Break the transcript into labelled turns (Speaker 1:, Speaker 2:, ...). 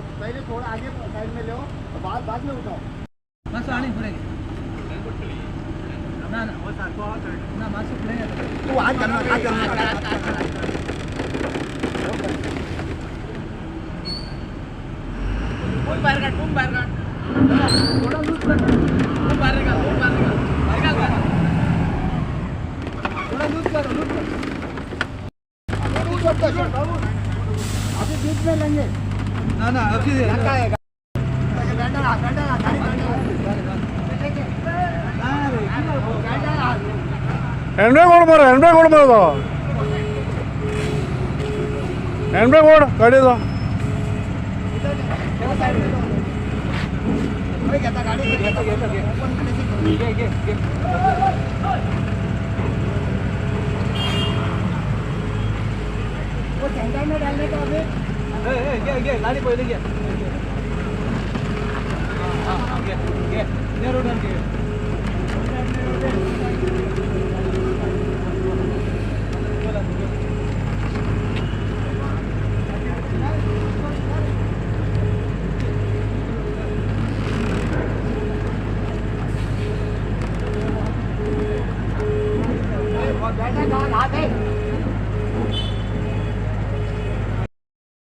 Speaker 1: पहले थोड़ा आगे साइड में लो, बाद बाद में उठाओ।
Speaker 2: मातसो आनी फुडें ना ना ना मातसो फुडें
Speaker 1: तू हात घाल, हात घाल।
Speaker 2: खूब बाहेर काढ, खूब बाहेर काढ, थोडा लूज कर, खूब बाहेर काढ, खूब बाहेर काढ, बाहेर काढ, थोडा लूज कर, लूज कर।
Speaker 1: अभी बीच में लेंगे
Speaker 2: ना ना अभी
Speaker 1: धक्का आएगा। बैठा बैठा गाड़ी बैठा।
Speaker 3: हँडब्रेक ओढ मरे, हँडब्रेक ओढ मरे, तो हँडब्रेक ओढ गाडयेचो।
Speaker 1: घेता गाडी घेता
Speaker 2: घे घे घे।
Speaker 1: वो सेंटर में डालने का अभी।
Speaker 2: घे घे गाडी पहिले घे। हां हां घे घे, त्या रोडार घे।